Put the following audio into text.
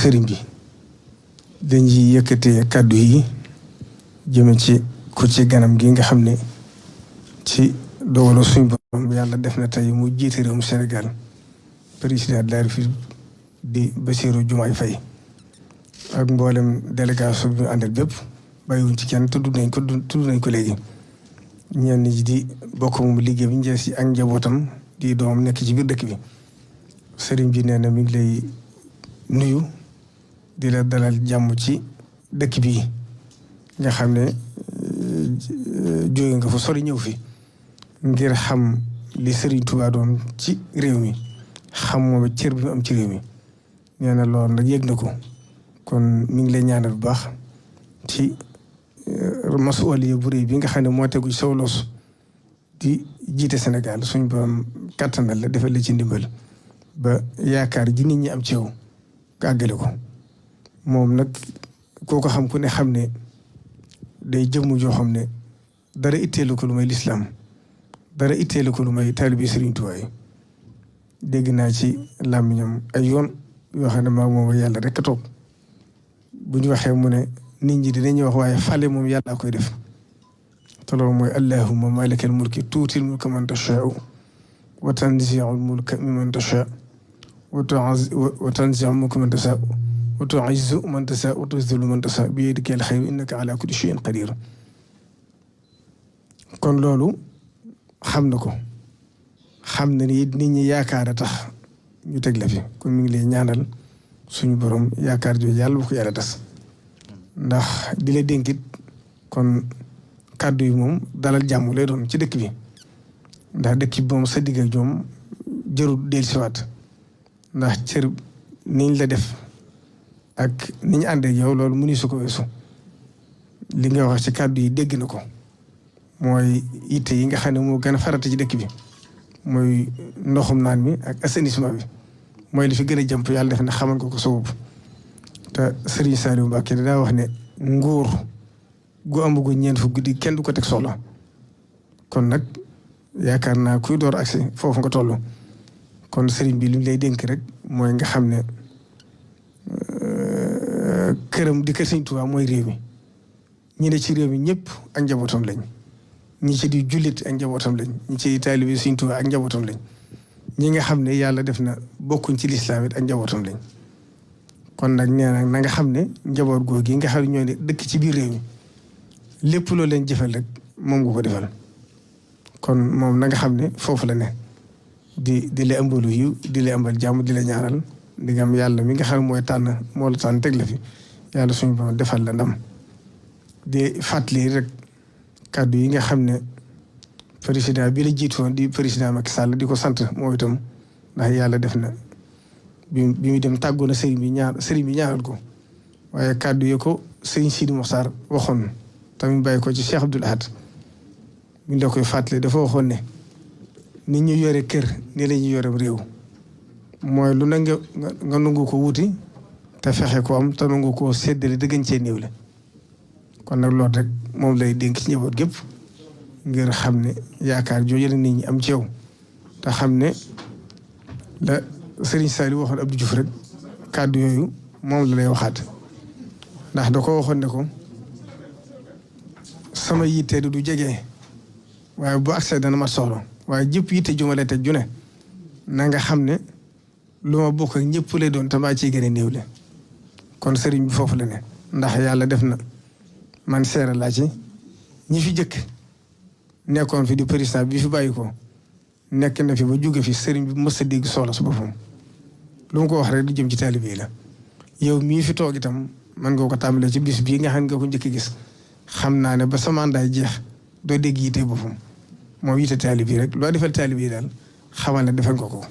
sëriñ bi dañuy yëkkatee kàddu yi jëme ci ko ci ganam gi nga xam ne ci dogalu suñ borom yàlla def na tey mu jiite réewum Sénégal président de la République di Bassirou Diomaye Faye ak mboolem délégation bi ñu àndal bépp bàyyiwuñ ci kenn tudd nañ ko léegi ñenn ñi di bokk moom liggéey bi njëes yi ak njabootam di doomam nekk ci biir dëkk bi sëriñ bi nee na mi ngi lay nuyu di la dalal jàmm ci dëkk bi nga xam ne jóge nga fa sori ñëw fi ngir xam li sëriñ Touba doon ci réew mi xam moom cër bi mu am ci réew mi nee na loolu nag yëg na ko kon mi ngi lay ñaanal bu baax ci masuwaliya bu réy bi nga xam ne moo tegu ci saw loos di jiite Sénégal suñ borom kattanal la defal la ci ndimbal ba yaakaar ji nit ñi am ci yow nga àggale ko moom nag koo ko xam ku ne xam ne day jëmm joo xam ne dara itteelu ko lu may lislaam dara itteelu ko lu may taalibi Sëriñ Tuubaa yi dégg naa ci làmmiñam ay yoon yoo xam ne maa moom yàlla rek a toog bu ñu waxee mu ne nit ñi dinañuy wax waaye fale moom yàlla koy def te loolu mooy allahumma malikal mulki tuutil mulka man tashaa'u wa tanzi'ul mulka mimman tashaa'u wa tanzi'ul mulka man tashaa'u wa tu'izzu man tashaa'u wa tuzillu man tashaa'u bi yadikal khayru innaka ala kulli shay'in qadir kon loolu xam na ko xam na ni nit ñi yaakaar a tax ñu teg la fi kon mi ngi lay ñaanal suñu borom yaakaar jooju yàlla bu ko yàlla tas ndax di la dénkit kon kàddu yi moom dalal jàmm lay doon ci dëkk bi ndax dëkk bi moom sa digg ak ñoom jërul dellusiwaat ndax cër niñ la def ak ni ñu ànd ak yow loolu mënu su ko weesu li nga wax ci kàddu yi dégg na ko mooy yitte yi nga xam ne moo gën a farata ci dëkk bi mooy ndoxum naan mi ak assainissement bi mooy li fi gën a jàmp yàlla def na xamal ko sa bopp te Serigne Saliou Mbacké daa wax ne nguur gu amagu ñeent fu guddi kenn du ko teg soxla kon nag yaakaar naa kuy door agsi foofu nga toll kon Serigne bi li ñu lay dénk rek mooy nga xam ne këram di kër Serigne Touba mooy réew mi ñi ne ci réew mi ñëpp ak njabootam lañ ñi ci di jullit ak njabootam lañ ñi ci taalibe Serigne Touba ak njabootam lañ ñi nga xam ne yàlla def na bokkuñ ci lislaam it ak njabootam lañ kon nag nee na nga xam ne njaboot googu yi nga xam ne ñoo ne dëkk ci biir réew mi lépp loo leen jëfal rek moom nga ko defal kon moom na nga xam ne foofu la ne di la ëmbalu yiw di la ëmbal jàmm di la ñaaral di nga am yàlla mi nga xam ne mooy tànn moo la tànn teg la fi yàlla suñu borom defal la ndam di fàttali rek kàddu yi nga xam ne président bi la jiitoon di président Macky Sall di ko sant moo itam ndax yàlla def na bi muy dem tàggoon na sëriñ bi ñaanal ko waaye kàddu yi ko sëriñ Sidi Mokhtar waxoon tamit bàyyi ko ci Cheikh Abdoul Ahad mi la koy fàttali dafa waxoon ne nit ñu yore kër ni la ñu yore réew mooy lu ne nga nangu ko wuti te fexe ko am te nangu ko séddale dëggañ cee néew la kon nag loolu rek moom lay dénk ci njaboot gépp ngir xam ne yaakaar jooju la nit ñi am ci yow te xam ne la Serigne Saliou waxoon Abdou Diouf rek kàddu yooyu moom la lay waxaat ndax da ko waxoon ne ko sama yitte du jege waaye bu accès dana ma soxla waaye jëpp yitte ju ma lay teg ju ne na nga xam ne lu ma bokk ak ñëpp lay doon te maa ciy gën a néew le kon Serigne bi foofu la ne ndax yàlla def na man seera laa ci ñi fi jëkk nekkoon fi di président bi fi bàyyi ko nekk na fi ba jóge fi sëriñ bi mës a dégg soxla su boppam lu mu ko wax rek du jëm ci taalibe yi la yow mii fi toog itam mën nga ko tàmbalee ci bis bii nga xam nga ko njëkk gis xam naa ne ba sa mandat jeex doo dégg yite boppam moom yite taalibe yi rek loo defal taalibe yi daal xamal ne defal nga ko